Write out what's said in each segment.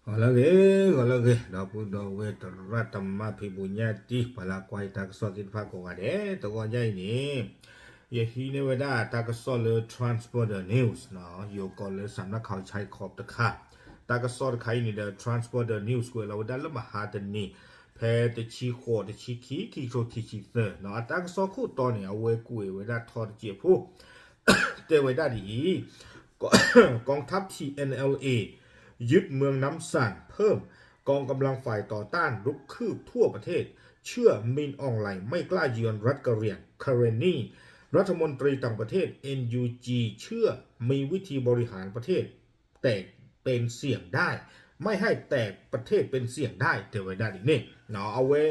ဂီၤလၢအဂ့ၤ, ဂီၤလၢအဂ့ၤ ဒီပုၢ်ဒီဝဲၢ်သရၣ်သမါဖံးဘူးညၣ်တံၢ် ပှၤလၢကွၢ်ယတၢ်ကစီၣ်သ့ၣ်တဖၣ်ကိးဂၤဒဲး တဂီၤညါအံၤန့ၣ် ယဟံးန့ၢ်ဝဲဒၣ်တၢ်ကစီၣ်လၢ Transborder News ယိၤကိးလၢ စးနၢ်ခီ ဆဲးခီး တခါ, တၢ်ကစီၣ်တခါအံၤန့ၣ်ဒီး Transborder News ကွဲးလီၤဝဲဒၣ်လၢမဟါတနံၤ ဖဲတဆံဃိး တဆံခံ ခံကထိခံဆံသၢ အတၢ်ကစီၣ်ခိၣ်တီန့ၣ် အဝဲကွဲးဝဲဒၣ်ထီတစဲးဖိ တဲဝဲဒၣ်ဒ်အံၤ, กองทัพ ที เอ็น แอล เอ ยึดเมืองน้ำสั่น เพิ่ม กองกำลังฝ่ายต่อต้านรุกคืบทั่วประเทศ เชื่อ มิน อองหลาย ไม่กล้าเยือนรัฐกะเหรี่ยง กรณีรัฐมนตรีต่างประเทศ เอ็น ยู จี เชื่อ มีวิธีบริหารประเทศ แตกเป็นเสี่ยงได้ ไม่ให้แตกประเทศเป็นเสี่ยงได้ တဲဝဲဒၣ်ဒ်န့ၣ် အဝဲ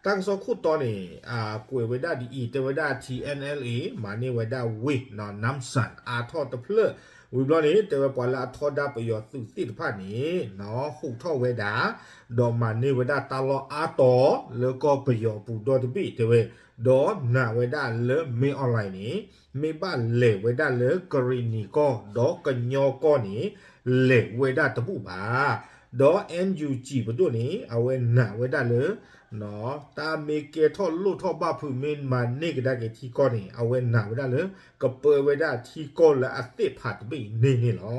တၢ်ကစီၣ်ခိၣ်တီန့ၣ် ကွဲးဝဲဒၣ်ဒ်အံၤ တဲဝဲဒၣ် ထံ အၣ် အၣ် အၣ် မၤန့ၢ်ဝဲဒၣ်ဝ့ၢ် နမ်စၣ် အါထီၣ်တဖျၢၣ် ဝံၤဘျီန့ၣ် တဲဝဲပှၤလၢအထီဒါပယီၤသုးသ့ၣ်တဖၣ်န့ၣ် ဟူးထီၣ်ဝဲဒၣ် ဒီးမၤန့ၢ်ဝဲဒၣ်တၢ်လီၢ်အါတီၤ လၢကီၢ်ပယီၤပူၤဒီတဘ့ၣ်တဲဝဲ, ဒီးနာ်ဝဲဒၣ်လၢ မင်းအောင်လှိုင် န့ၣ် မ့ၢ်ဘၣ်လဲၤဝဲဒၣ်လၢကရံၣ်နံၣ်ကီၢ် ဒီးကညီကီၢ်န့ၣ် လဲၤဝဲဒၣ်တဘူၣ်ဘၣ်. ဒီး အန်ယူဂျီ ပဒိၣ်န့ၣ် အဝဲနာ်ဝဲဒၣ်လၢ တၢ်မ့ၢ်ကဲထီၣ်လိၣ်ထီၣ်ဘၣ်ဖုး မ့ၢ်မၤန့ၢ်ကဒါက့ၤထံကီၢ်န့ၣ် အဝဲနာ်ဝဲဒၣ်လၢ ကပၢဝဲဒၣ်ထံကီၢ်လၢအသ့ၣ်ဖးတဘ့ၣ်အံၤန့ၣ်န့ၣ်လီၤ.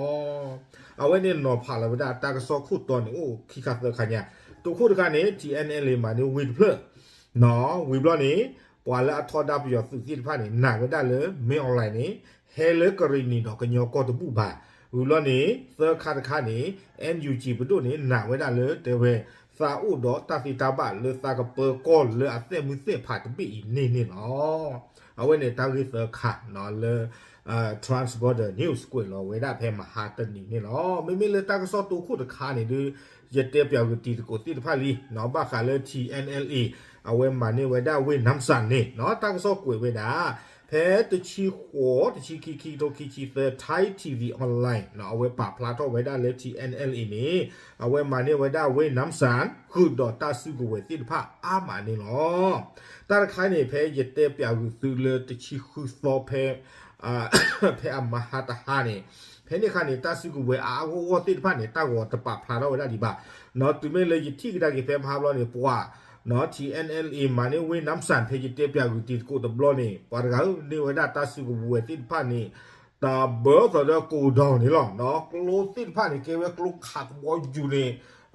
အဝဲန့ၣ်နီၤဖးလီၤဝဲဒၣ်တၢ်ကစီၣ်ခိၣ်တီန့ၣ် အိၣ်ခံခါသၢခါညါ, တခိၣ်တခါန့ၣ် ထံ အၣ် အၣ် အၣ် မၤန့ၢ်ဝ့ၢ်တဖျၢၣ် ဝံၤဘျီန့ၣ် ပှၤလၢအထီဒါပယီၤသုးသ့ၣ်တဖၣ်န့ၣ် နာ်ဝဲဒၣ်လၢ မင်းအောင်လှိုင် န့ၣ် ဟဲလၢကရံၣ်နံၣ်ဒီးကညီကီၢ်တဘူၣ်ဘၣ်. ဝံၤဘျီန့ၣ် သၢခါတခါန့ၣ် အန်ယူဂျီ ပဒိၣ်န့ၣ် နာ်ဝဲဒၣ်လၢတဲဝဲ သးအိၣ်ဒီးတၢ်သ့တၢ်ဘၣ်လၢသးကပၢကီၢ်လၢအသဲၣ်မုၢ်သဲၣ်ဖးတဘ့ၣ်အံၤန့ၣ်န့ၣ်လီၤ. အဝဲန့ၣ်တၢ်ဂ့ၢ်သၢခါလၢ Transborder News ကွဲးလီၤဝဲဒၣ်ဖဲမဟါတနံၤန့ၣ်လီၤ. မ့မ့ၢ်လၢတၢ်ကစီၣ်တိခိၣ်တခါန့ၣ်ဒုး ယတဲပၠးဂုာ်တံၤသကိးသ့ၣ်တဖၣ်လံ ဘၣ်ဃးလၢ ထံ အၣ် အၣ် အၣ် အဝဲမၤန့ၢ်ဝဲဒၣ်ဝ့ၢ် နမ်စၣ် န့ၣ် တၢ်ကစီၣ်ကွဲးဝဲဒၣ် ဖဲတဆံဃိး တဆံခံ ခံကထိခံဆံသၢ Thai ထံ ဝီ online အဝဲပာ်ဖျါထီၣ်ဝဲဒၣ်လၢ ထံ အၣ် အၣ် အၣ် န့ၣ် အဝဲမၤန့ၢ်ဝဲဒၣ်ဝ့ၢ် နမ်စၣ် ဃုာ်ဒီးတၢ်စုကဝဲၤသ့ၣ်တဖၣ်အါမးန့ၣ်လီၤ. တၢ်တခါန့ၣ် ဖဲယတဲပၠးဂုာ်သုလၢတဆံဃုသီဖဲ ဖဲအမဟါတဟါန့ၣ် ဖဲန့ၣ်အခါန့ၣ် တၢ်စုကဝဲၤအါအါဂီၢ်ဂီၢ်သ့ၣ်တဖၣ်န့ၣ် တၢ်ဂီၤတပာ်ဖျါထီၣ်ဝဲဒၣ်ဒံးဘၣ်. တုၤမ့ၢ်လၢယထံၣ်ကဒါက့ၤဖဲမဟါဘျီန့ၣ် ပှၤ ထံ အၣ် အၣ် အၣ် မၤန့ၢ်ဝ့ၢ် နမ်စၣ် ဖဲယတဲပၠးဂုာ်တံၤသကိးတဘျီန့ၣ် ပှၤတဂၤဧၢ န့ၢ်ဝဲဒၣ်တၢ်စုကဝဲၤသ့ၣ်တဖၣ်န့ၣ် တၢ်ဘၢသီးဒီးကိးဒီးန့ၣ်လီၤ. ကျိသ့ၣ်တဖၣ်န့ၣ် ကဲဝဲကျိခးကဘီယူၤန့ၣ်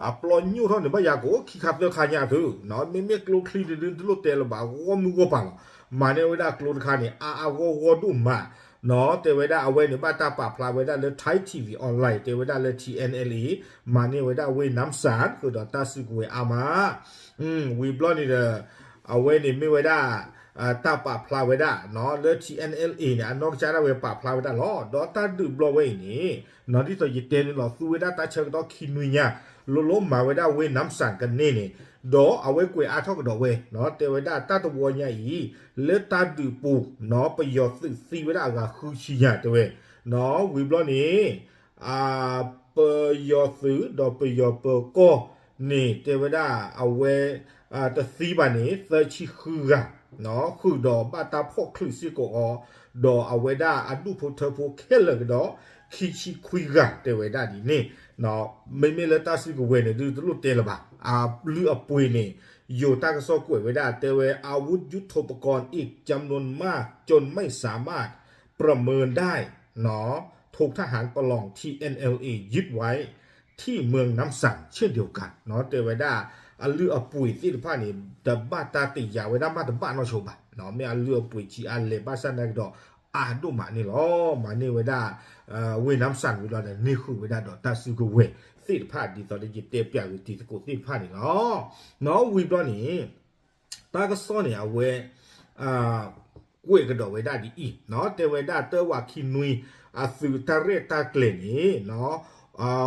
အပျီညိၣ်ထီၣ်န့ၣ် ဘၣ်ယၤကအိၣ်ခံခါသၢခါညါသု, မ့မ့ၢ်ကျိချံန့ၣ်ဒုးတလိၣ်တဲလၢၤဘၣ် ဂီၢ်မုၢ်ဂီၢ်ပၤလီၤ. မၤန့ၢ်ဝဲဒၣ်ကျိတခါန့ၣ် အါအါဂီၢ်ဂီၢ်ဒိၣ်မး တဲဝဲဒၣ်အဝဲန့ၣ် ဘၣ်တၢ်ပာ်ဖျါဝဲဒၣ်လၢ Thai ထံ ဝီ online တဲဝဲဒၣ်လၢ ထံ အၣ် အၣ် အၣ် မၤန့ၢ်ဝဲဒၣ်ဝ့ၢ် နမ်စၣ် ဃုာ်ဒီးတၢ်စုကဝဲၤအါမး ဝံၤဘျီန့ၣ်ဒီး အဝဲန့ၣ်မ့ၢ်ဝဲဒၣ် တၢ်ပာ်ဖျါဝဲဒၣ် လၢ ထံ အၣ် အၣ် အၣ် န့ၣ် အနီၢ်ကစၢ်ဒၣ်ဝဲပာ်ဖျါဝဲဒၣ်လီၤ. ဒီးတၢ်ဒုးဘျီဝဲအံၤန့ၣ် ဒ်သိးယတဲန့ၣ်လီၤ သူဝဲဒၣ်တၢ်ဆၢကတီၢ်ခံနွံညါ လိၤလိၤမၤဝဲဒၣ်ဝ့ၢ် နမ်စၣ် ကန့ၢ်န့ၣ် ဒီးအဝဲကွဲးအါထီၣ်ကဒီးဝဲ တဲဝဲဒၣ်တၢ်တဝီညါအံၤ လၢတၢ်ဒုးပူၤ ပယီၤသုးသံဝဲဒၣ်အဂၤဃုဆံညါတဲဝဲ ဝံၤဘျီန့ၣ် ပယီၤသုးဒီးပယီၤပၢၤကီၢ်န့ၣ် တဲဝဲဒၣ်အဝဲ တသံဘၣ်န့ၣ် သၢဆံဃုဂၤ ဃုာ်ဒီးဘၣ်တၢ်ဖီၣ်ချုးစ့ၢ်ကီးအီၤ ဒီးအဝဲဒၣ်အဒူၣ်ဖိထၢဖိခဲလၢာ်ကဒီး ခံဆံခွံဂၤ တဲဝဲဒၣ်ဒ်န့ၣ် မ့မ့ၢ်လၢတၢ်စုကဝဲၤန့ၣ်ဒုးတလိၣ်တဲလၢၤဘၣ်. အလုၢ်အပှ့ၤန့ၣ် ယိၤတၢ်ကစီၣ်ကွဲးဝဲဒၣ်တဲဝဲ อาวุธยุทโธปกรณ์อีกจำนวนมากจนไม่สามารถประเมินได้ ถูกทหารปลอง ที เอ็น แอล เอ ยึดไว้ที่เมืองน้ำสั่น เช่นเดียวกัน တဲဝဲဒၣ် အလုၢ်အပှ့ၤသ့ၣ်တဖၣ်န့ၣ် တဘၣ်တၢ်တယာ်ဝဲဒၣ်မးတဘၣ်နီၢ်ဆိဘၣ်. မ့ၢ်အလုၢ်အပှ့ၤဆံးအါလဲၣ်ဘၣ်ဆၣ်နာ်ကဒီး အါဒိၣ်မးန့ၣ်လီၤ. မၤန့ၢ်ဝဲဒၣ် ဝ့ၢ် နမ်စၣ် ဝံၤလီၤဒီး န့ၢ်ဃုာ်ဝဲဒၣ်ဒီးတၢ်စုကဝဲၤသ့ၣ်တဖၣ် ဒ်သိးဒီးယတဲပၠးဂုာ်တံၤသကိးသ့ၣ်တဖၣ်န့ၣ်လီၤ. ဝံၤဘျီန့ၣ် တၢ်ကစီၣ်န့ၣ် အဝဲ ကွဲးကဒီးဝဲဒၣ်ဒ်အံၤ တဲဝဲဒၣ်တၢ်ဝးခံနွံ အသုးတၢ်ရဲၣ်တၢ်ကျဲၤန့ၣ်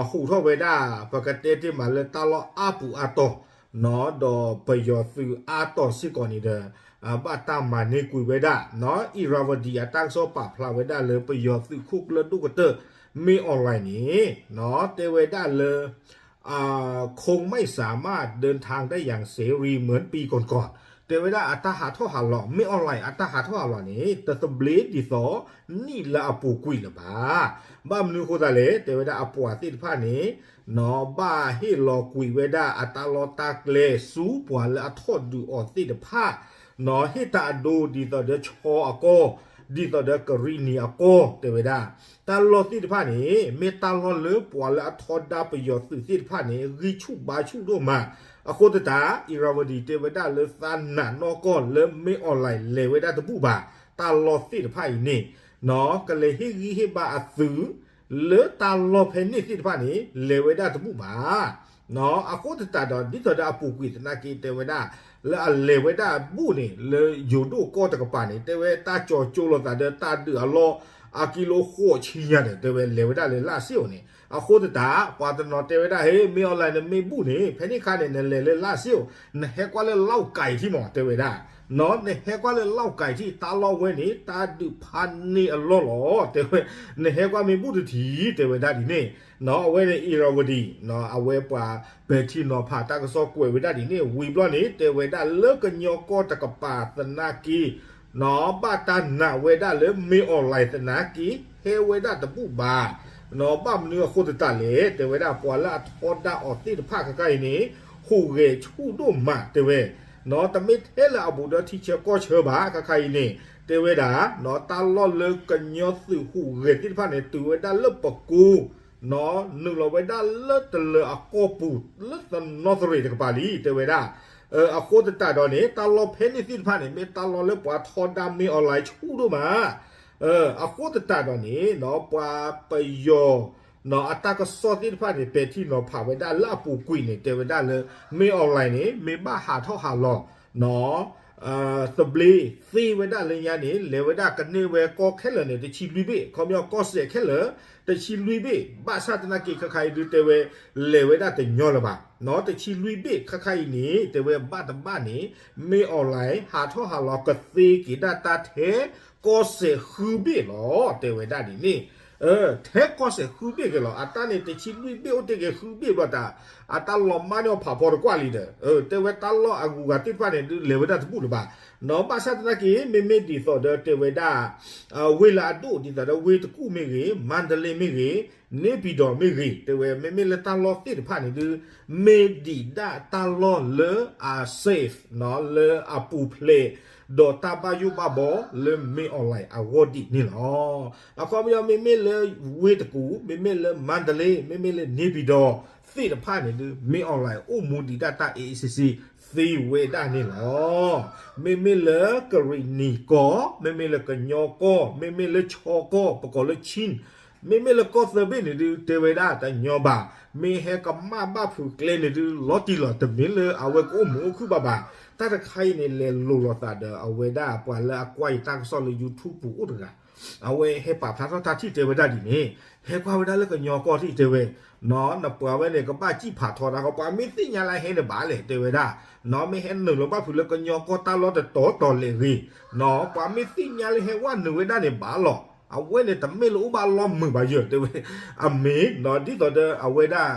ဟူးထီၣ်ဝဲဒၣ် ပကတဲတ့ၢ်မးလၢတၢ်လီၢ်အါပူၤအါတီၤ ဒီးပယီၤသုးအါတီၤစ့ၢ်ကီးန့ၣ်ဒီး ဘၣ်တၢ်မၤန့ၢ်ကွံာ်ဝဲဒၣ် အံၣ်ရၤဝဒံ အတၢ်ကစီၣ်ပာ်ဖျါဝဲဒၣ်လၢ ပယီၤသုးခိၣ်ကျၢၢ်ဒိၣ်ကတၢၢ် မင်းအောင်လှိုင် န့ၣ် တဲဝဲဒၣ်လၢ คงไม่สามารถเดินทางได้อย่างเสรีเหมือนปีก่อนๆ တဲဝဲဒၣ်အတၢ်ဟးထီၣ်ဟးလီၤ မင်းအောင်လှိုင် အတၢ်ဟးထီၣ်ဟးလီၤန့ၣ် တသဘျ့ဒ်သိးနံၣ်လၢအပူၤကွံာ်လၢၤဘၣ်. ဘၣ်မနုၤအဃိသတးလဲၣ် တဲဝဲဒၣ်အပှၤသ့ၣ်တဖၣ်န့ၣ် နီၢ်ဘၣ်ဟ့ၣ်လီၤကွံာ်ဝဲဒၣ်အတၢ်လီၢ်တၢ်ကျဲဆူပှၤလၢအထီၣ်ဒုးအီၤသ့ၣ်တဖၣ်, နီၢ်ဟ့ၣ်တၢ်အဒိဒ်သိးဒီးဆီအကီၢ်, ဒ်သိးဒီးကရံၣ်နံၤအကီၢ် တဲဝဲဒၣ်, တၢ်လီၢ်သ့ၣ်တဖၣ်န့ၣ် မ့ၢ်တၢ်လီၢ်လၢပှၤလၢအထီဒါပယီၤသုးသ့ၣ်တဖၣ်န့ၣ် ဂံၢ်ဆူၣ်ဘါဆူၣ်ဒိၣ်မး. အဃိသတး အ့ၣ်ရၣ်ဝတံၤတဲဝဲဒၣ်လၢသးနာ်နီၢ်ကီၢ်လၢမ့ၢ်အီၣ်လဲၣ်လဲၤဝဲဒၣ်တဘူၣ်ဘၣ်, တၢ်လီၢ်သ့ၣ်တဖၣ်အံၤန့ၣ် နီၢ်ကလဲၤဟ့ၣ်ဂံၢ်ဟ့ၣ်ဘါအသုး လၢတၢ်လီၢ်ဖဲန့ၣ်သ့ၣ်တဖၣ်န့ၣ် လဲၤဝဲဒၣ်တဘူၣ်ဘၣ်. နီၢ်အဃိသတးဒီး ဒ်သိးဒီးအပူၤကွံာ်သနာ်က့တဲဝဲဒၣ် လၢအလဲၤဝဲဒၣ်ဘူၣ်န့ၣ် လၢယိၤဒိၣ်ကီၢ်တကပၤန့ၣ် တဲဝဲတၢ်ကၠီၤကၠိလိာ်သးဒီးတၢ်ဒုးအလီၢ် အကံလိဃိးဆံညါဒီး တဲဝဲလဲၤဝဲဒၣ်လၢလၣ်စ့ၣ်အိၣ်န့ၣ်. အဃိသတး ပှၤတနီၤတဲဝဲဒၣ် ဟ့ မ့ၢ်အီၣ်လဲၣ်နမ့ၢ်ဘူၣ်န့ၣ် ဖဲန့ၣ်ခါန့ၣ် နလဲၤလၢလၣ်စ့ၣ်အိၣ် နဟဲကွၢ်လၢလီၢ်ကၤထံမး တဲဝဲဒၣ် နီၢ်နဟဲကွၢ်လၢလီၢ်ကၤထံ တၢ်လီၢ်ဝဲန့ၣ် တၢ်ဒုးဖးန့ၢ်အလီၢ်လီၤ တဲဝဲ, နဟဲကွၢ်မ့ၢ်ဘူၣ်တထံး တဲဝဲဒၣ်ဒ်န့ၣ်. နီၢ်အဝဲန့ၣ် အ့ၣ်ရၣ်ဝတံၤ နီၢ်အဝဲပှၤပဲာ်ထံနီၤဖးတၢ်ကစီၣ်ကွဲးဝဲဒၣ်ဒ်န့ၣ် ဝံၤဘျီန့ၣ် တဲဝဲဒၣ်လၢကညီကီၢ်တကပၤသနာ်က့ နီၢ် ဘၣ်တၢ်နာ်ဝဲဒၣ်လၢမ့ၢ်အီၣ်လဲၣ်သနာ်က့ ဟဲဝဲဒၣ်တဘူၣ်ဘၣ်. နီၢ် ဘၣ်မနုၤအဃိသတးလဲၣ် တဲဝဲဒၣ် ပှၤလၢအထီဒါအီၤသ့ၣ်တဖၣ်ခဲခါအံၤန့ၣ် ဟူးဂဲၤဆူၣ်ဒိၣ်မး တဲဝဲ. နီၢ် တမ့ၢ်ထဲလၢအဘူးဒီးထံဆၢကီၢ်ဆၢဘၣ် ခဲခါအံၤန့ၣ် တဲဝဲဒၣ် နီၢ် တၢ်လီၢ်လၢကညီသုးဟူးဂဲၤသ့ၣ်တဖၣ်န့ၣ် တုၤဝဲဒၣ်လၢပကိ နီၢ် နုာ်လီၤဝဲဒၣ်လၢတလၢၤအကီၢ်ပူၤ လၢသနီသရံၣ်တကပၤလံ တဲဝဲဒၣ်. အဃိသတးဒီးန့ၣ် တၢ်လီၢ်ဖဲန့ၣ်သ့ၣ်တဖၣ်န့ၣ် မ့ၢ်တၢ်လီၢ်လၢပှၤထီဒါမ့ၢ်အီၣ်လဲၣ်ဆူၣ်ဒိၣ်မး. အဃိသတးဒီးန့ၣ် နီၢ် ပှၤပယီၤ နီၢ် အတၢ်ကစီၣ်သ့ၣ်တဖၣ်န့ၣ် ပဲာ်ထံနီၤဖးဝဲဒၣ်လၢအပူၤကွံာ်န့ၣ် တဲဝဲဒၣ်လၢ မ့ၢ်အီၣ်လဲၣ်န့ၣ် မ့ၢ်ဘၣ်ဟးထီၣ်ဟးလီၤ နီၢ် သဘျ့သ့ဝဲဒၣ်လၢညါန့ၣ် လဲၤဝဲဒၣ်ကန့ၢ်ဝဲကီၢ်ခဲလၢာ်န့ၣ် တဆံလွံၢ်ဘ့ၣ် ခီပညီကီၢ်စဲၣ်ခဲလၢာ် တဆံလွံၢ်ဘ့ၣ် ဘၣ်ဆၣ်သနာ်က့ခဲခါအံၤဒုးတဲဝဲ လဲၤဝဲဒၣ်တညီလၢၤဘၣ်. နီၢ် တဆံလွံၢ်ဘ့ၣ် ခဲခါအံၤန့ၣ် တဲဝဲဘၣ်တဘၣ်န့ၣ် မ့ၢ်အီၣ်လဲၣ် ဟးထီၣ်ဟးလီၤကသ့က့ၤဒၣ်တၢ်ထဲ ကီၢ်စဲၣ်ဃုဘ့ၣ်လီၤ တဲဝဲဒၣ်ဒ်န့ၣ်. ထဲကီၢ်စဲၣ်ဃုဘ့ၣ်က့ၤလီၤ အတၢ်န့ၣ် တဆံလွံၢ်ဘ့ၣ်အိၣ်တ့ၢ်က့ၤဃုဘ့ၣ်ဘျီတၢ် အတၢ်လီၤမၢ်န့ၢ်အီၤဖးဖီတကွၢ်လံဒီး တဲဝဲတၢ်လီၢ်အဂုၤအဂၤသ့ၣ်တဖၣ်န့ၣ်ဒုး လဲၤဝဲဒၣ်တဘူၣ်လၢၤဘၣ်. နီၢ် ဘၣ်ဆၣ်သနာ်က့ မ့မ့ၢ်ဒ်သိးဒီးတဲဝဲဒၣ် ဝ့ၢ်လၢအဒိၣ် ဒ်သိးဒီးဝ့ၢ်တကူၣ်မ့ၢ်ဂ့ၤ မါတလ့မ့ၢ်ဂ့ၤ န့ၣ်ပံၤဒီးမ့ၢ်ဂ့ၤ တဲဝဲ မ့မ့ၢ်လၢတၢ်လီၢ်သ့ၣ်တဖၣ်န့ၣ်ဒုး မ့ၢ်ဒံးဒၣ်တၢ်လီၢ်လၢအ safe နီၢ် လၢအပူၤဖျဲး ဒီးတၢ်ဘၣ်ယိၣ်ဘၣ်ဘီလၢမ့ၢ်အီၣ်လဲၣ်အဂီၢ်ဒ်န့ၣ်လီၤ. အခီပညီမ့မ့ၢ်လၢဝ့ၢ်တကူၣ် မ့မ့ၢ်လၢမါတလ့ မ့မ့ၢ်လၢန့ၣ်ပံၤဒီးသ့ၣ်တဖၣ်န့ၣ်ဒုး မ့ၢ်အီၣ်လဲၣ်အိၣ်မူဒံးဒၣ်တၢ် အေးအေးဆေးဆေး သ့ဝဲဒၣ်န့ၣ်လီၤ. မ့မ့ၢ်လၢကရံၣ်နံၤကီၢ် မ့မ့ၢ်လၢကညီကီၢ် မ့မ့ၢ်လၢခၠီကီၢ် ပကိးလၢ Chin မ့မ့ၢ်လၢကီၢ်သၢဘ့ၣ်န့ၣ်ဒုး တဲဝဲဒၣ်တညီဘၣ်. မ့ၢ်ဟဲကမၣ်ဘၣ်ဖုးကျဲန့ၣ်ဒုး လီၤတံၢ်လီၤ တမ့ၢ်လၢအဝဲကအိၣ်မုာ်အိၣ်ခုၣ်ဘၣ်ဘၣ်. တၢ်တခါအံၤန့ၣ် လဲၤလိာ်လိာ်သးဒီးအဝဲဒၣ်ပှၤလၢအကွၢ်ယတၢ်ကစီၣ်လၢ YouTube ပူၤအိၣ်တဂၤ အဝဲဟဲပာ်ဖျါထီၣ်တၢ်ထံၣ်တဲဝဲဒၣ်ဒ်န့ၣ် ဟဲကွၢ်ဝဲဒၣ်လၢကညီကီၢ်ထံၣ်တဲဝဲ နီၢ် နပှၤဝဲန့ၣ် ကဘၣ်စံၣ်ဖးထီတၢ်ဃီ ပှၤမ့ၢ်သ့ၣ်ညါလၢဟဲန့ၣ်ဘၣ်လဲၣ် တဲဝဲဒၣ်. နီၢ် မ့ၢ်ဟဲနုာ်လီၤဘၣ်ဖုးလၢကညီကီၢ်တၢ်လီၢ်တတီၤတီၤလဲၣ်ဂ့ၤ နီၢ် ပှၤမ့ၢ်သ့ၣ်ညါလၢဟဲဝဲနုာ်ဝဲဒၣ်န့ၣ်ဘၣ်လီၤ. အဝဲန့ၣ်တမ့ၢ်လၢအိၣ်ဘၣ်လီၢ်မုာ်ဘၣ်ယဲၢ် တဲဝဲ. အမ့ၢ် နီၢ် ဒ်သိးဒီးအဝဲဒၣ်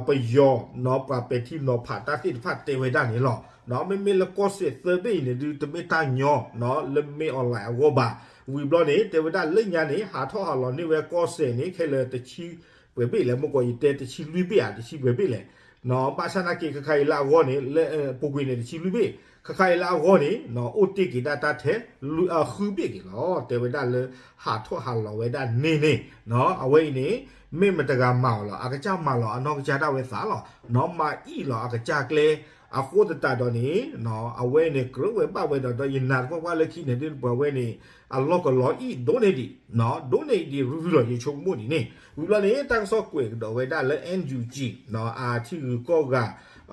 ပယီၤ နီၢ် ပှၤပဲာ်ထံနီၤဖးတၢ်သ့ၣ်တဖၣ်တဲဝဲဒၣ်န့ၣ်လီၤ. နီၢ် မ့မ့ၢ်လၢကီၢ်စဲၣ်သၢဘ့ၣ်အံၤန့ၣ်ဒုး တမ့ၢ်တၢ်ညီ နီၢ် လၢမ့ၢ်အီၣ်လဲၣ်အဂီၢ်ဘၣ်. ဝံၤဘျီန့ၣ် တဲဝဲဒၣ်လၢညါန့ၣ် ဟးထီၣ်ဟးလီၤန့ၢ်ဝဲကီၢ်စဲၣ်န့ၣ် ခဲလၢာ်တဆံပှဲၤဘ့ၣ်လဲၣ် မ့ၢ်ကီးယတဲတဆံလွံၢ်ဘ့ၣ်ဧါ တဆံပှဲၤဘ့ၣ်လဲၣ်. နီၢ် ဘၣ်ဆၣ်သနာ်က့ခဲခါအံၤလၢအဂီၢ်န့ၣ် လၢပူၤကွံာ်န့ၣ် တဆံလွံၢ်ဘ့ၣ် ခဲခါအံၤလၢအဂီၢ်န့ၣ် နီၢ် အိၣ်တ့ၢ်က့ၤဒၣ်တၢ်ထဲ လွံၢ် အဃုဘ့ၣ်က့ၤလီၤ. တဲဝဲဒၣ်လၢဟးထီၣ်ဟးလီၤဝဲဒၣ်န့ၣ်န့ၣ် နီၢ် အဝဲအံၤန့ၣ် မ့ၢ်မတဂၤမၤအီၤလီၤ အကစၢ်မၤလီၤအနီၢ်ကစၢ်ဒၣ်ဝဲသးလီၤ. နီၢ် မၤအံၣ်လီၤအကစၢ်ကျဲ အဃိသတးဒီးန့ၣ် နီၢ် အဝဲန့ၣ် ကြၢးဝဲဘၣ်ဝဲဒီး ဒီးယနာ်သပှၢ်ပှၢ်လၢခံန့ၣ်ဒုး ပှၤဝဲန့ၣ် အလီၢ်ကလီအံၣ်ဒိၣ်န့ၢ်ဒံး နီၢ် ဒိၣ်န့ၢ်ဒံးရုၢ်ရုၢ်လီၤ ယဆိကမိၣ်ဒ်န့ၣ်. ဝံၤဘျီန့ၣ် တၢ်ကစီၣ်ကွဲးကဒီးဝဲဒၣ်လၢ NUG နီၢ် အထံဂုၤကီၢ်ဂၤ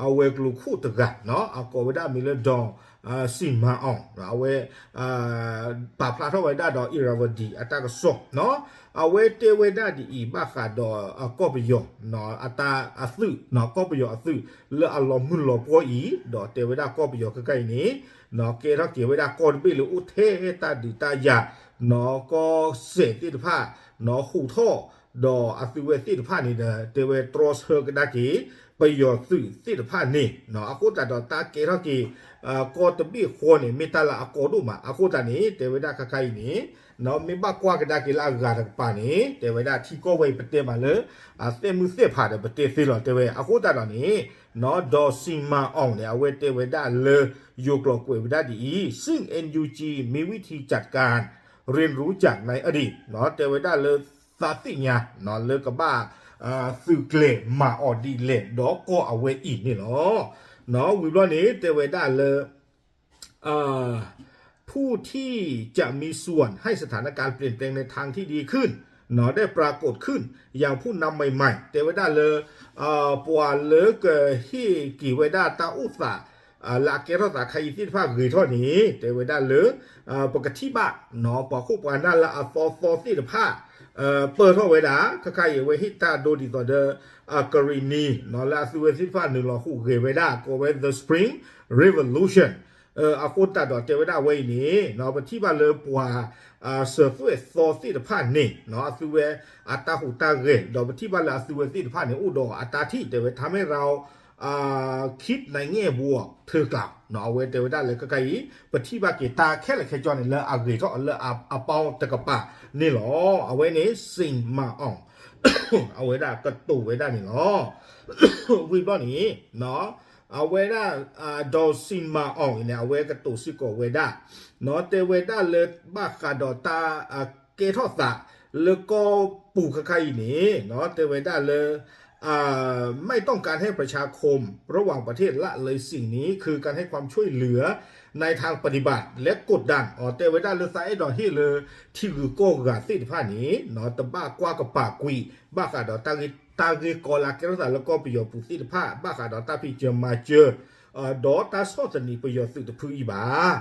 အဝဲၤကျိၤခိၣ်တဂၤ နီၢ် အကိးဝဲဒၣ်မံၤလၢ ဒီး စံၣ်မၤအီၤ အဝဲ ပာ်ဖျါထီၣ်ဝဲဒၣ်ဒီး အ့ၣ်ရၣ်ဝတံၤ အတၢ်ကစီၣ် နီၢ် အဝဲတဲဝဲဒၣ်ဒ်အံၤ ဘၣ်ဃးဒီးကီၢ်ပယီၤ နီၢ် အတၢ်အသုး နီၢ် ကီၢ်ပယီၤအသုး လၢအလီၤမုၢ်လီၤပှီၢ်အံၤ ဒီးတဲဝဲဒၣ်ကီၢ်ပယီၤခဲခါအံၤန့ၣ် နီၢ် ကဲထီၣ်က့ၤဝဲဒၣ်ကီၢ်တဘ့ၣ်လၢအိၣ်ထဲတၢ်ဒုးတၢ်ယၤ နီၢ် ကီၢ်စဲၣ်သ့ၣ်တဖၣ် နီၢ် ဟူးထီၣ် ဒီးအသုးဝဲသ့ၣ်တဖၣ်န့ၣ်ဒီး တဲဝဲတြီဆၢကဒါက့ၤ ပယီၤသုးသ့ၣ်တဖၣ်န့ၣ် အဃိသတးဒီးတၢ်ကဲထီၣ်က့ၤ ကီၢ်တဘ့ၣ်ဃီန့ၣ် မ့ၢ်တၢ်လၢအကီဒိၣ်မး. အဃိသတးန့ၣ် တဲဝဲဒၣ်ခဲခါအံၤန့ၣ် မ့ၢ်ဘၣ်ကွၢ်ကဒါက့ၤလၢအဂၤတကပၤန့ၣ် တဲဝဲဒၣ်ထံကီၢ်ဝဲအံၤပတဲမးလၢ သဲၣ်မုၢ်သဲၣ်ဖးဒီးပတဲသ့လီၤ တဲဝဲ. အဃိသတးဒီးန့ၣ် ဒီးစံမၤအီၤန့ၣ် အဝဲတဲဝဲဒၣ်လၢ ယိၤကျိာ်ကွဲးဝဲဒၣ်ဒ်အံၤ ซึ่ง เอ็น ยู จี มีวิธีจัดการเรียนรู้จากในอดีต တဲဝဲဒၣ်လၢ သးသ့ၣ်ညါ လၢကဘၣ် သုးကျဲၤမၤအီၤဒ်လဲၣ် ဒီးကီၢ်အဝဲအံၤန့ၣ်လီၤ. ဝံၤဘျီန့ၣ် တဲဝဲဒၣ်လၢ ผู้ที่จะมีส่วนให้สถานการณ์เปลี่ยนแปลงในทางที่ดีขึ้น ได้ปรากฏขึ้น อย่างผู้นำใหม่ๆ တဲဝဲဒၣ်လၢ ပှၤလၢကဟ့ၣ်က့ၤဝဲဒၣ်တၢ်အိၣ်သး လၢအကဲထီၣ်သးခါအံၤသ့ၣ်တဖၣ်ဂ့ၤထီၣ်န့ၣ် တဲဝဲဒၣ်လၢ ပကထံၣ်ဘၣ် ပှၤခိၣ်ပှၤနၢ်လၢအသီသီသ့ၣ်တဖၣ် ပၢၢ်ထီၣ်ဝဲဒၣ် ခဲခါအံၤအဝဲဟ့ၣ်တၢ်ဒိဒ်သိးဒီး ကရံၣ်နံၤ လၢအသုဝဲသ့ၣ်တဖၣ်နုာ်လီၤဟူးဂဲၤဝဲဒၣ် ကိးဝဲ The Spring Revolution အဃိသတးဒီးတဲဝဲဒၣ်အဝဲအံၤန့ၣ် ပထံၣ်ဘၣ်လၢပှၤ စၢၤသွဲၣ်သီသ့ၣ်တဖၣ်န့ၣ် အသုဝဲအတၢ်ဟူးတၢ်ဂဲၤ ဒီးပထံၣ်ဘၣ်လၢအသုဝဲသ့ၣ်တဖၣ်န့ၣ် အိၣ်ဒီးအတၢ်ထံၣ် တဲဝဲ ทำให้เรา คิดในแง่บวกเถอะ အဝဲတဲဝဲဒၣ်လၢခဲခါအံၤ ပထံၣ်ဘၣ်က့ၤတၢ်ခဲလၢာ်ခဲဆ့န့ၣ် လၢအဂ့ၤထီၣ်လၢအပီတကပၤန့ၣ်လီၤ. အဝဲန့ၣ် စံမၤအီၤ အဝဲဒၣ်ကတိၤဝဲဒၣ်န့ၣ်လီၤ. ဝံၤဘျီန့ၣ် အဝဲဒၣ် ဒီးစံမၤအီၤန့ၣ် အဝဲကတိၤစ့ၢ်ကီးဝဲဒၣ် တဲဝဲဒၣ်လၢဘၣ်ဃးဒီးတၢ် ကဲထီၣ်သး လၢကီၢ်ပူၤခဲခါအံၤန့ၣ် တဲဝဲဒၣ်လၢ ไม่ต้องการให้ประชาคมระหว่างประเทศละเลยสิ่งนี้คือการให้ความช่วยเหลือในทางปฏิบัติ และกดดัน တဲဝဲဒၣ်လၢသးအဲၣ်ဒိးဟ့ၣ်လၢထံဂုၤကီၢ်ဂၤသ့ၣ်တဖၣ်န့ၣ် တဘၣ်ကွၢ်ကပၤကွံာ် ဘၣ်ဃးဒီး တၢ်ဂ့ၢ်ကီလၢအကဲထီၣ်သးလၢကီၢ်ပယီၤပူၤသ့ၣ်တဖၣ် ဘၣ်ဃးဒီးတၢ်ဖံးစၢၤမၤစၢၤ ဒီးတၢ်ဆီၣ်သနံးပယီၤသုးတဖုအံၤဘၣ်.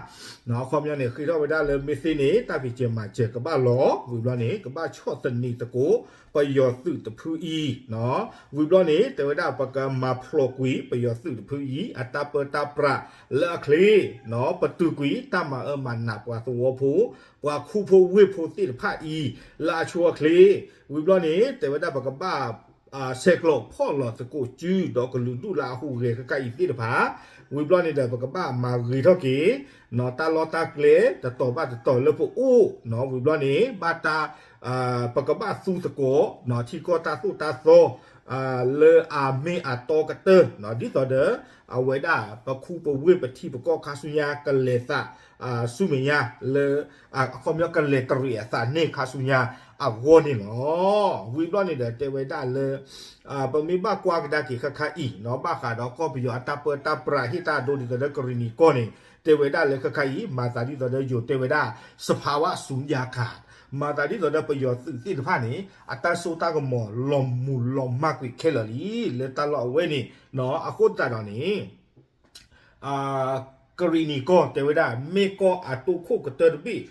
အခီပညီန့ၣ် ဃ့ထီၣ်ဝဲဒၣ်လၢမ့ၢ်သ့န့ၣ် တၢ်ဖံးစၢၤမၤစၢၤကဘၣ်လီၤ ဝံၤဘျီန့ၣ် ကဘၣ်ဆီၣ်သနံးသကိး ပယီၤသုးတဖုအံၤ ဝံၤဘျီန့ၣ် တဲဝဲဒၣ်ပကမၤဖျိးကွံာ် ပယီၤသုးတဖုအံၤ အတၢ်ပၢတၢ်ပြးလၢအချ့ ပတုာ်ကွံာ် တၢ်မၤအၢမၤနးပှၤသဝီဖိ ပှၤခူဖိဝ့ၢ်ဖိသ့ၣ်တဖၣ်အံၤ လၢအဆိအချ့ ဝံၤဘျီန့ၣ် တဲဝဲဒၣ်ပကဘၣ် ဆဲးကျိးဖီၣ်လီၤသကိးစု ဒီးကလုာ်ဒူၣ်လၢအဟူးဂဲၤခဲခါအံၤသ့ၣ်တဖၣ် ဝံၤဘျီန့ၣ်ဒီး ပကဘၣ်မၤဂ့ၤထီၣ်က့ၤ တၢ်လီၢ်တၢ်ကျဲ တတီၤဘၣ်တတီၤလၢပအိၣ် ဝံၤဘျီန့ၣ် ဘၣ်တၢ် ပကဘၣ်သူသကိး ထံကီၢ်တၢ်သိၣ်တၢ်သီ လၢအမ့ၢ်အတီကတၢၢ် ဒ်သိးဒီး အဝဲဒၣ် ပခူပဝ့ၢ်ပထံပကီၢ်ခါဆူညါ ကလဲၤသး ဆူမဲာ်ညါလၢ အခီပညီကလဲၤတရံးအသးန့ၣ်ခါဆူညါအဂီၢ်န့ၣ်လီၤ. ဝံၤဘျီန့ၣ်ဒီးတဲဝဲဒၣ်လၢ ပမ့ၢ်ဘၣ်ကွၢ်ကဒါက့ၤခဲခါအံၤ ဘၣ်ဃးဒီးကီၢ်ပယီၤအတၢ်ပၢတၢ်ပြးဟ့ၣ်တၢ်ဒိဒ်သိးဒီးကရံၣ်နံၤကီၢ်န့ၣ် တဲဝဲဒၣ်လၢခဲခါအံၤ မၤသးဒ်သိးဒီးယိၤတဲဝဲဒၣ် สภาวะสุญญากาศ မၤသးဒ်သိးဒီးပယီၤသုးသ့ၣ်တဖၣ်န့ၣ် အတၢ်စိတၢ်ကမီၤလီၤမုၢ်လီၤမၢ်ကွံာ်ခဲလၢာ်လံ လၢတၢ်လီၢ်အဝဲန့ၣ် အဃိသတးဒီးန့ၣ် ကရံၣ်နံၤကီၢ်တဲဝဲဒၣ် မ့ၢ်ကီၢ်အတိခိၣ်ကတၢၢ်တဘ့ၣ်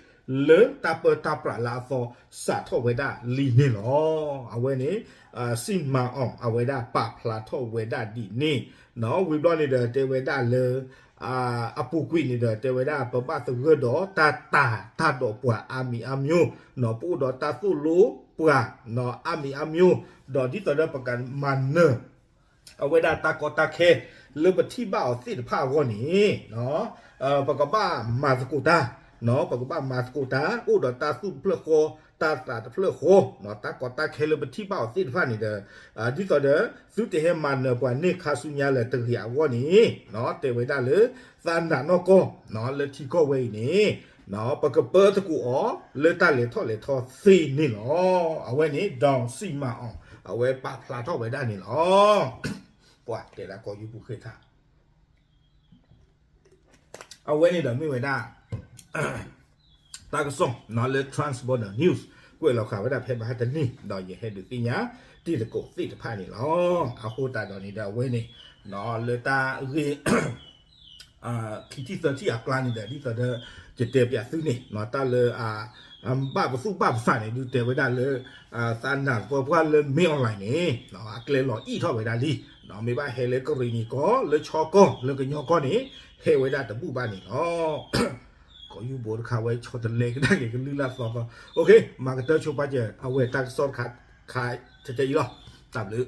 လၢတၢ်ပၢတၢ်ပြးလၢအသီစးထီၣ်ဝဲဒၣ်လံန့ၣ်လီၤ. အဝဲန့ၣ် စံမၤအီၤ အဝဲဒၣ်ပာ်ဖျါထီၣ်ဝဲဒၣ်ဒ်န့ၣ် ဝံၤဘျီန့ၣ်ဒီးတဲဝဲဒၣ်လၢ အပူၤကွံာ်န့ၣ်ဒီးတဲဝဲဒၣ် ပဘၣ်သဂၢၢ်ဒီးတၢ်တာ်တၢ်ဒီးပှၤအါမံၤအါမျိုး ပအိၣ်ဒီးတၢ်သိၣ်လိပှၤ အါမံၤအါမျိုး ဒီးဒ်သိးဒီးပကမၤနၢၤ အဝဲဒၣ်တၢ်ကီတၢ်ခဲ လၢပထံၣ်ဘၣ်အီၤသ့ၣ်တဖၣ်အဂီၢ်န့ၣ် ပကဘၣ်မၤသကိးတၢ်, ပကဘၣ်မၤသကိးတၢ် အိၣ်ဒီးတၢ်သူၣ်တဖျၢၣ်ဃီ တၢ်သးတဖျၢၣ်ဃီ, တၢ်ကီတၢ်ခဲလၢပထံၣ်ဘၣ်အီၤသ့ၣ်တဖၣ်န့ၣ်ဒီး ဒ်သိးဒီး သုတဟဲမၤနၢၤပှၤန့ၢ်ခါဆူညါလၢၤတဂ့ၤအဂီၢ်န့ၣ် တဲဝဲဒၣ်လၢ သးနာ်နီၢ်ကီၢ် လၢထံကီၢ်ဝဲအံၤန့ၣ် ပကပၢသကိးအီၤ လၢတၢ်လဲၤထီၣ်လဲၤထီသ့န့ၣ်လီၤ. အဝဲန့ၣ် ဒီးစံးမၤအီၤ အဝဲပာ်ဖျါထီၣ်ဝဲဒၣ်န့ၣ်လီၤ. ပှၤတဲဒၣ်ကီၢ်ယူပူၤဃ့ထါ အဝဲန့ၣ်ဒီးမ့ၢ်ဝဲဒၣ် တၢ်ကစီၣ်လၢ Transborder News ကွဲးလီၤဃာ်ဝဲဒၣ်ဖဲဘၣ်ဟဲတနံၤ ဒီးယဟဲဒုးသ့ၣ်ညါတံၤသကိးသ့ၣ်တဖၣ်န့ၣ်လီၤ. အဃိသတးဒီးန့ၣ်ဒီးအဝဲန့ၣ် လၢတၢ်ဂ့ၢ် ခံထံၣ်သၢထံၣ်အကျါန့ၣ်ဒီး ဒ်သိးဒီး ယတဲပၠးသုန့ၣ် တၢ်လၢ ဘၣ်ပသူၣ်ဘၣ်ပသးန့ၣ် ဒုးတဲဝဲဒၣ်လၢ သးနာ်သပှၢ်ပှၢ်လၢ မင်းအောင်လှိုင် န့ၣ် အကျဲလီၤအံၣ်ထီၣ်ဝဲဒၣ်လံ. မ့ၢ်ဘၣ်ဟဲလၢကရံၣ်နံၤကီၢ် လၢခၠီကီၢ် လၢကညီကီၢ်န့ၣ် ဟဲဝဲဒၣ်တဘူၣ်ဘၣ်န့ၣ်လီၤ. ကီၢ်ယူဘိတခါဝဲဆီတလဲကဒါက့ၤကလုၢ်လၢ်သီသီ မၤကတၢၢ်ဆိပာ်စၢၤ အဝဲတၢ်ကစီၣ်တခါခါ ထဲထဲအံၤလီၤ. တၢ်ဘျုး